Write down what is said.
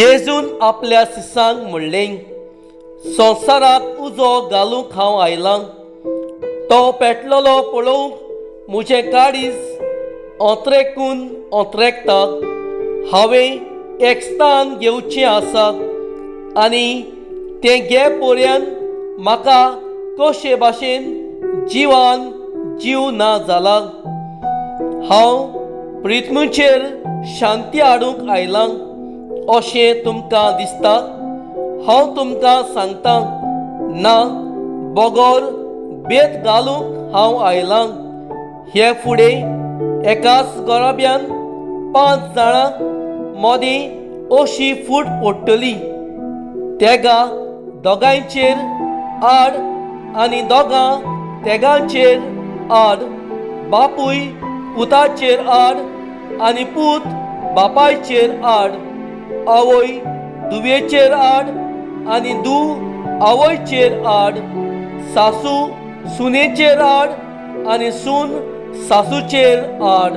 जेजून आपल्या शिसांक म्हणलें, संवसाराक उजो घालूंक हांव आयलां. तो पेटलेलो पळोवंक म्हजें काळीज ओंत्रेकून ओंत्रेकता. हांवें एक स्थान घेवचें आसा आनी तें घे पर्यंत म्हाका कशे भाशेन जिवान जीव ना जाला. हांव प्रिथ्मीचेर शांती हाडूंक आयलां अशें तुमकां दिसता? हांव तुमकां सांगता, ना, बगर भेद घालूंक हांव आयलां. हे फुडें एकाच घराब्यान 5 जाणां मदीं अशी फूट पडटली, तेगां दोगांयचेर आड आनी दोगां तेगांचेर आड, बापूय पुताचेर आड आनी पूत बापायचेर आड, आवय धुवेचेर आड आनी धूव आवयचेर आड, सासू सुनेचेर आड आनी सून सासूचेर आड.